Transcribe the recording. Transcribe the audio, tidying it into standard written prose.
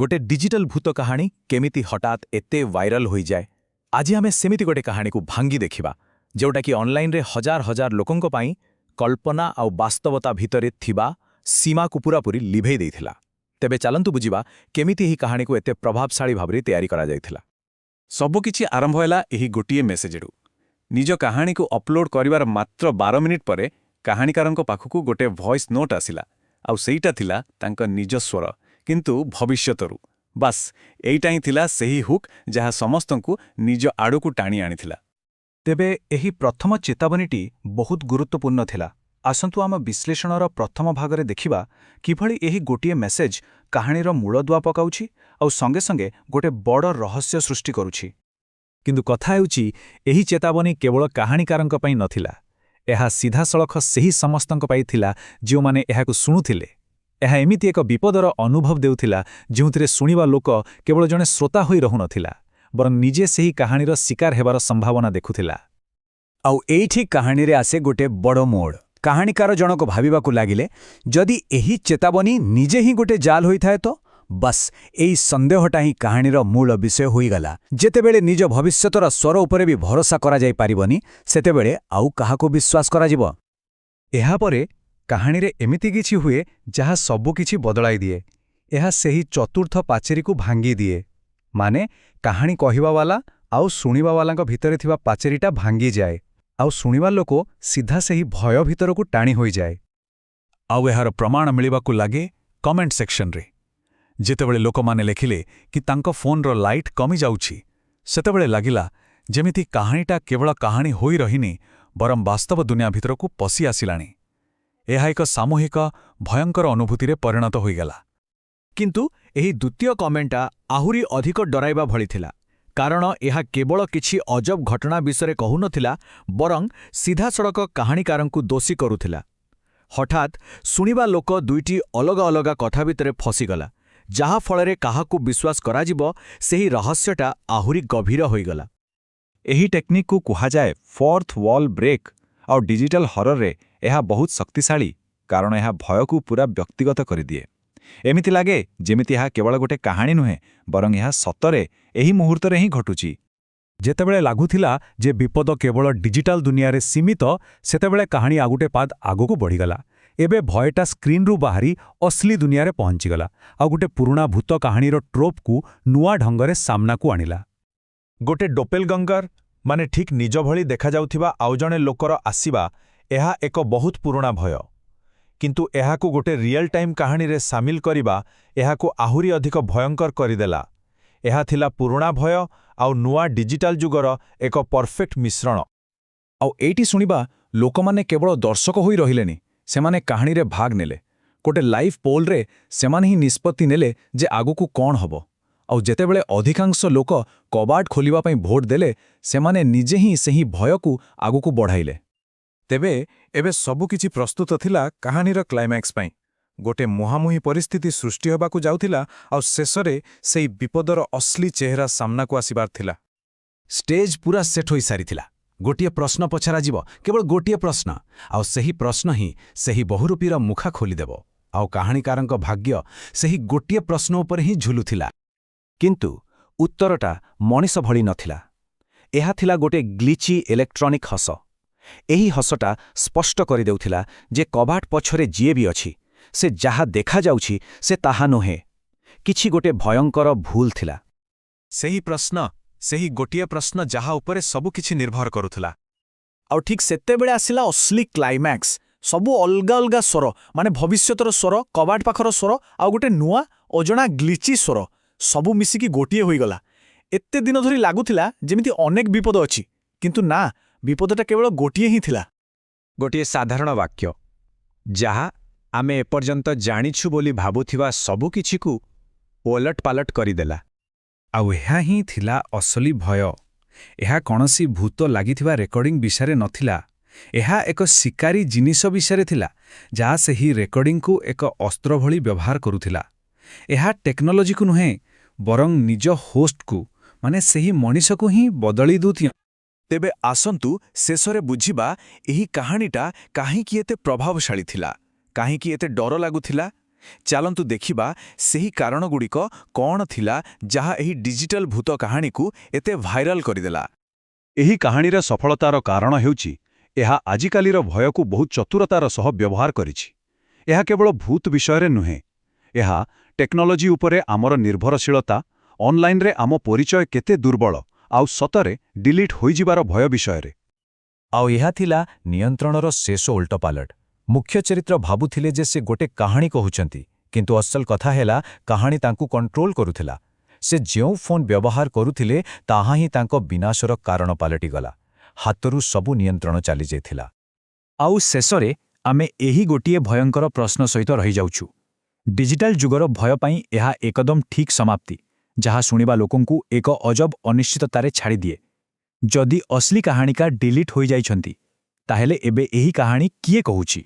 ଗୋଟେ ଡିଜିଟାଲ ଭୂତ କାହାଣୀ କେମିତି ହଠାତ୍ ଏତେ ଭାଇରାଲ ହୋଇଯାଏ? ଆଜି ଆମେ ସେମିତି ଗୋଟେ କାହାଣୀକୁ ଭାଙ୍ଗି ଦେଖିବା, ଯେଉଁଟାକି ଅନଲାଇନରେ ହଜାର ହଜାର ଲୋକଙ୍କ ପାଇଁ କଳ୍ପନା ଆଉ ବାସ୍ତବତା ଭିତରେ ଥିବା ସୀମାକୁ ପୂରାପୂରି ଲିଭେଇ ଦେଇଥିଲା। ତେବେ ଚାଲନ୍ତୁ ବୁଝିବା କେମିତି ଏହି କାହାଣୀକୁ ଏତେ ପ୍ରଭାବଶାଳୀ ଭାବରେ ତିଆରି କରାଯାଇଥିଲା। ସବୁକିଛି ଆରମ୍ଭ ହେଲା ଏହି ଗୋଟିଏ ମେସେଜରୁ। ନିଜ କାହାଣୀକୁ ଅପଲୋଡ୍ କରିବାର ମାତ୍ର 12 ମିନିଟ୍ ପରେ କାହାଣୀକାରଙ୍କ ପାଖକୁ ଗୋଟେ ଭଏସ୍ ନୋଟ୍ ଆସିଲା। ଆଉ ସେଇଟା ଥିଲା ତାଙ୍କ ନିଜ ସ୍ୱର, କିନ୍ତୁ ଭବିଷ୍ୟତରୁ। ବାସ୍, ଏଇଟା ହିଁ ଥିଲା ସେହି ହୁକ୍, ଯାହା ସମସ୍ତଙ୍କୁ ନିଜ ଆଡ଼କୁ ଟାଣି ଆଣିଥିଲା। ତେବେ ଏହି ପ୍ରଥମ ଚେତାବନୀଟି ବହୁତ ଗୁରୁତ୍ୱପୂର୍ଣ୍ଣ ଥିଲା। ଆସନ୍ତୁ ଆମ ବିଶ୍ଳେଷଣର ପ୍ରଥମ ଭାଗରେ ଦେଖିବା କିଭଳି ଏହି ଗୋଟିଏ ମେସେଜ କାହାଣୀର ମୂଳଦୁଆ ପକାଉଛି ଆଉ ସଙ୍ଗେ ସଙ୍ଗେ ଗୋଟେ ବଡ଼ ରହସ୍ୟ ସୃଷ୍ଟି କରୁଛି। କିନ୍ତୁ କଥା ହେଉଛି, ଏହି ଚେତାବନୀ କେବଳ କାହାଣୀକାରଙ୍କ ପାଇଁ ନଥିଲା। ଏହା ସିଧାସଳଖ ସେହି ସମସ୍ତଙ୍କ ପାଇଁ ଥିଲା, ଯେଉଁମାନେ ଏହାକୁ ଶୁଣୁଥିଲେ। ଏହା ଏମିତି ଏକ ବିପଦର ଅନୁଭବ ଦେଉଥିଲା, ଯେଉଁଥିରେ ଶୁଣିବା ଲୋକ କେବଳ ଜଣେ ଶ୍ରୋତା ହୋଇ ରହୁନଥିଲା, ବରଂ ନିଜେ ସେହି କାହାଣୀର ଶିକାର ହେବାର ସମ୍ଭାବନା ଦେଖୁଥିଲା। ଆଉ ଏଇଠି କାହାଣୀରେ ଆସେ ଗୋଟେ ବଡ଼ ମୋଡ଼। କାହାଣୀକାର ଜଣକ ଭାବିବାକୁ ଲାଗିଲେ, ଯଦି ଏହି ଚେତାବନୀ ନିଜେ ହିଁ ଗୋଟେ ଜାଲ ହୋଇଥାଏ ତ? ବାସ୍, ଏଇ ସନ୍ଦେହଟା ହିଁ କାହାଣୀର ମୂଳ ବିଷୟ ହୋଇଗଲା। ଯେତେବେଳେ ନିଜ ଭବିଷ୍ୟତର ସ୍ୱର ଉପରେ ବି ଭରସା କରାଯାଇପାରିବନି, ସେତେବେଳେ ଆଉ କାହାକୁ ବିଶ୍ୱାସ କରାଯିବ? ଏହାପରେ କାହାଣୀରେ ଏମିତି କିଛି ହୁଏ, ଯାହା ସବୁକିଛି ବଦଳାଇ ଦିଏ। ଏହା ସେହି ଚତୁର୍ଥ ପାଚେରୀକୁ ଭାଙ୍ଗିଦିଏ। ମାନେ କାହାଣୀ କହିବାବାଲା ଆଉ ଶୁଣିବାବାଲାଙ୍କ ଭିତରେ ଥିବା ପାଚେରୀଟା ଭାଙ୍ଗିଯାଏ ଆଉ ଶୁଣିବା ଲୋକ ସିଧା ସେହି ଭୟ ଭିତରକୁ ଟାଣି ହୋଇଯାଏ। ଆଉ ଏହାର ପ୍ରମାଣ ମିଳିବାକୁ ଲାଗେ କମେଣ୍ଟ ସେକ୍ସନରେ। ଯେତେବେଳେ ଲୋକମାନେ ଲେଖିଲେ କି ତାଙ୍କ ଫୋନ୍ର ଲାଇଟ୍ କମିଯାଉଛି, ସେତେବେଳେ ଲାଗିଲା ଯେମିତି କାହାଣୀଟା କେବଳ କାହାଣୀ ହୋଇ ରହିନି, ବରଂ ବାସ୍ତବ ଦୁନିଆ ଭିତରକୁ ପଶି ଆସିଲାଣି। ଏହା ଏକ ସାମୂହିକ ଭୟଙ୍କର ଅନୁଭୂତିରେ ପରିଣତ ହୋଇଗଲା। କିନ୍ତୁ ଏହି ଦ୍ୱିତୀୟ କମେଣ୍ଟଟା ଆହୁରି ଅଧିକ ଡରାଇବା ଭଳି ଥିଲା, କାରଣ ଏହା କେବଳ କିଛି ଅଜବ ଘଟଣା ବିଷୟରେ କହୁନଥିଲା, ବରଂ ସିଧାସଳଖ କାହାଣୀକାରଙ୍କୁ ଦୋଷୀ କରୁଥିଲା। ହଠାତ୍ ଶୁଣିବା ଲୋକ ଦୁଇଟି ଅଲଗା ଅଲଗା କଥା ଭିତରେ ଫସିଗଲା, ଯାହାଫଳରେ କାହାକୁ ବିଶ୍ୱାସ କରାଯିବ, ସେହି ରହସ୍ୟଟା ଆହୁରି ଗଭୀର ହୋଇଗଲା। ଏହି ଟେକ୍ନିକ୍କୁ କୁହାଯାଏ ଫୋର୍ଥ ୱାଲ୍ ବ୍ରେକ୍। ଆଉ ଡିଜିଟାଲ ହରରରେ ଏହା ବହୁତ ଶକ୍ତିଶାଳୀ, କାରଣ ଏହା ଭୟକୁ ପୂରା ବ୍ୟକ୍ତିଗତ କରିଦିଏ। ଏମିତି ଲାଗେ ଯେମିତି ଏହା କେବଳ ଗୋଟେ କାହାଣୀ ନୁହେଁ, ବରଂ ଏହା ସତରେ ଏହି ମୁହୂର୍ତ୍ତରେ ହିଁ ଘଟୁଛି। ଯେତେବେଳେ ଲାଗୁଥିଲା ଯେ ବିପଦ କେବଳ ଡିଜିଟାଲ ଦୁନିଆରେ ସୀମିତ, ସେତେବେଳେ କାହାଣୀ ଆଉ ଗୋଟେ ପାଦ ଆଗକୁ ବଢ଼ିଗଲା। ଏବେ ଭୟଟା ସ୍କ୍ରିନ୍ରୁ ବାହାରି ଅସଲି ଦୁନିଆରେ ପହଞ୍ଚିଗଲା ଆଉ ଗୋଟେ ପୁରୁଣା ଭୂତ କାହାଣୀର ଟ୍ରୋପ୍କୁ ନୂଆ ଢଙ୍ଗରେ ସାମ୍ନାକୁ ଆଣିଲା। ଗୋଟେ ଡୋପେଲଗଙ୍ଗର, ମାନେ ଠିକ୍ ନିଜ ଭଳି ଦେଖାଯାଉଥିବା ଆଉ ଜଣେ ଲୋକର ଆସିବା, ଏହା ଏକ ବହୁତ ପୁରୁଣା ଭୟ। କିନ୍ତୁ ଏହାକୁ ଗୋଟେ ରିଅଲ୍ ଟାଇମ୍ କାହାଣୀରେ ସାମିଲ କରିବା ଏହାକୁ ଆହୁରି ଅଧିକ ଭୟଙ୍କର କରିଦେଲା। ଏହା ଥିଲା ପୁରୁଣା ଭୟ ଆଉ ନୂଆ ଡିଜିଟାଲ ଯୁଗର ଏକ ପରଫେକ୍ଟ ମିଶ୍ରଣ। ଆଉ ଏଇଠି ଶୁଣିବା ଲୋକମାନେ କେବଳ ଦର୍ଶକ ହୋଇ ରହିଲେନି, ସେମାନେ କାହାଣୀରେ ଭାଗ ନେଲେ। ଗୋଟେ ଲାଇଭ୍ ପୋଲ୍ରେ ସେମାନେ ହିଁ ନିଷ୍ପତ୍ତି ନେଲେ ଯେ ଆଗକୁ କ'ଣ ହେବ। ଆଉ ଯେତେବେଳେ ଅଧିକାଂଶ ଲୋକ କବାଟ ଖୋଲିବା ପାଇଁ ଭୋଟ ଦେଲେ, ସେମାନେ ନିଜେ ହିଁ ସେହି ଭୟକୁ ଆଗକୁ ବଢ଼ାଇଲେ। ତେବେ ଏବେ ସବୁକିଛି ପ୍ରସ୍ତୁତ ଥିଲା କାହାଣୀର କ୍ଲାଇମ୍ୟାକ୍ସ ପାଇଁ। ଗୋଟେ ମୁହାଁମୁହିଁ ପରିସ୍ଥିତି ସୃଷ୍ଟି ହେବାକୁ ଯାଉଥିଲା ଆଉ ଶେଷରେ ସେଇ ବିପଦର ଅସଲି ଚେହେରା ସାମ୍ନାକୁ ଆସିବାର ଥିଲା। ଷ୍ଟେଜ୍ ପୂରା ସେଟ୍ ହୋଇସାରିଥିଲା। ଗୋଟିଏ ପ୍ରଶ୍ନ ପଚରାଯିବ, କେବଳ ଗୋଟିଏ ପ୍ରଶ୍ନ, ଆଉ ସେହି ପ୍ରଶ୍ନ ହିଁ ସେହି ବହୁରୂପୀର ମୁଖା ଖୋଲିଦେବ। ଆଉ କାହାଣୀକାରଙ୍କ ଭାଗ୍ୟ ସେହି ଗୋଟିଏ ପ୍ରଶ୍ନ ଉପରେ ହିଁ ଝୁଲୁଥିଲା। କିନ୍ତୁ ଉତ୍ତରଟା ମଣିଷ ଭଳି ନଥିଲା। ଏହା ଥିଲା ଗୋଟେ ଗ୍ଲିଚି ଇଲେକ୍ଟ୍ରନିକ୍ ହସ। ଏହି ହସଟା ସ୍ପଷ୍ଟ କରିଦେଉଥିଲା ଯେ କବାଟ ପଛରେ ଯିଏ ବି ଅଛି, ସେ ଯାହା ଦେଖାଯାଉଛି ସେ ତାହା ନୁହେଁ। କିଛି ଗୋଟେ ଭୟଙ୍କର ଭୁଲ ଥିଲା। ସେହି ପ୍ରଶ୍ନ, ସେହି ଗୋଟିଏ ପ୍ରଶ୍ନ, ଯାହା ଉପରେ ସବୁକିଛି ନିର୍ଭର କରୁଥିଲା। ଆଉ ଠିକ୍ ସେତେବେଳେ ଆସିଲା ଅସଲି କ୍ଲାଇମ୍ୟାକ୍ସ। ସବୁ ଅଲଗା ଅଲଗା ସ୍ୱର, ମାନେ ଭବିଷ୍ୟତର ସ୍ୱର, କବାଟ ପାଖର ସ୍ୱର ଆଉ ଗୋଟେ ନୂଆ ଅଜଣା ଗ୍ଲିଚି ସ୍ୱର, ସବୁ ମିଶିକି ଗୋଟିଏ ହୋଇଗଲା। ଏତେ ଦିନ ଧରି ଲାଗୁଥିଲା ଯେମିତି ଅନେକ ବିପଦ ଅଛି, କିନ୍ତୁ ନା, ବିପଦଟା କେବଳ ଗୋଟିଏ ହିଁ ଥିଲା। ଗୋଟିଏ ସାଧାରଣ ବାକ୍ୟ, ଯାହା ଆମେ ଏପର୍ଯ୍ୟନ୍ତ ଜାଣିଛୁ ବୋଲି ଭାବୁଥିବା ସବୁକିଛିକୁ ଓଲଟ ପାଲଟ କରିଦେଲା। ଆଉ ଏହା ହିଁ ଥିଲା ଅସଲି ଭୟ। ଏହା କୌଣସି ଭୂତ ଲାଗିଥିବା ରେକର୍ଡିଂ ବିଷୟରେ ନଥିଲା। ଏହା ଏକ ଶିକାରୀ ଜିନିଷ ବିଷୟରେ ଥିଲା, ଯାହା ସେହି ରେକର୍ଡିଂକୁ ଏକ ଅସ୍ତ୍ର ଭଳି ବ୍ୟବହାର କରୁଥିଲା। ଏହା ଟେକ୍ନୋଲୋଜିକୁ ନୁହେଁ, ବରଂ ନିଜ ହୋଷ୍ଟକୁ, ମାନେ ସେହି ମଣିଷକୁ ହିଁ ବଦଳି ଦେଉଥିଲା। ତେବେ ଆସନ୍ତୁ ଶେଷରେ ବୁଝିବା ଏହି କାହାଣୀଟା କାହିଁକି ଏତେ ପ୍ରଭାବଶାଳୀ ଥିଲା, କାହିଁକି ଏତେ ଡର ଲାଗୁଥିଲା। ଚାଲନ୍ତୁ ଦେଖିବା ସେହି କାରଣଗୁଡ଼ିକ କ'ଣ ଥିଲା ଯାହା ଏହି ଡିଜିଟାଲ ଭୂତ କାହାଣୀକୁ ଏତେ ଭାଇରାଲ କରିଦେଲା। ଏହି କାହାଣୀର ସଫଳତାର କାରଣ ହେଉଛି ଏହା ଆଜିକାଲିର ଭୟକୁ ବହୁତ ଚତୁରତାର ସହ ବ୍ୟବହାର କରିଛି। ଏହା କେବଳ ଭୂତ ବିଷୟରେ ନୁହେଁ। ଏହା ଟେକ୍ନୋଲୋଜି ଉପରେ ଆମର ନିର୍ଭରଶୀଳତା, ଅନଲାଇନରେ ଆମ ପରିଚୟ କେତେ ଦୁର୍ବଳ, ଆଉ ସତରେ ଡିଲିଟ୍ ହୋଇଯିବାର ଭୟ ବିଷୟରେ। ଆଉ ଏହା ଥିଲା ନିୟନ୍ତ୍ରଣର ଶେଷ ଓଲଟପାଲଟ। ମୁଖ୍ୟ ଚରିତ୍ର ଭାବୁଥିଲେ ଯେ ସେ ଗୋଟେ କାହାଣୀ କହୁଛନ୍ତି, କିନ୍ତୁ ଅସଲ କଥା ହେଲା କାହାଣୀ ତାଙ୍କୁ କଣ୍ଟ୍ରୋଲ କରୁଥିଲା। ସେ ଯେଉଁ ଫୋନ୍ ବ୍ୟବହାର କରୁଥିଲେ ତାହା ହିଁ ତାଙ୍କ ବିନାଶର କାରଣ ପାଲଟିଗଲା। ହାତରୁ ସବୁ ନିୟନ୍ତ୍ରଣ ଚାଲିଯାଇଥିଲା। ଆଉ ଶେଷରେ ଆମେ ଏହି ଗୋଟିଏ ଭୟଙ୍କର ପ୍ରଶ୍ନ ସହିତ ରହିଯାଉଛୁ। ଡିଜିଟାଲ ଯୁଗର ଭୟ ପାଇଁ ଏହା ଏକଦମ ଠିକ୍ ସମାପ୍ତି, ଯାହା ଶୁଣିବା ଲୋକଙ୍କୁ ଏକ ଅଜବ ଅନିଶ୍ଚିତତାରେ ଛାଡ଼ିଦିଏ। ଯଦି ଅସଲି କାହାଣୀକାର ଡିଲିଟ୍ ହୋଇଯାଇଛନ୍ତି, ତାହେଲେ ଏବେ ଏହି କାହାଣୀ କିଏ କହୁଛି?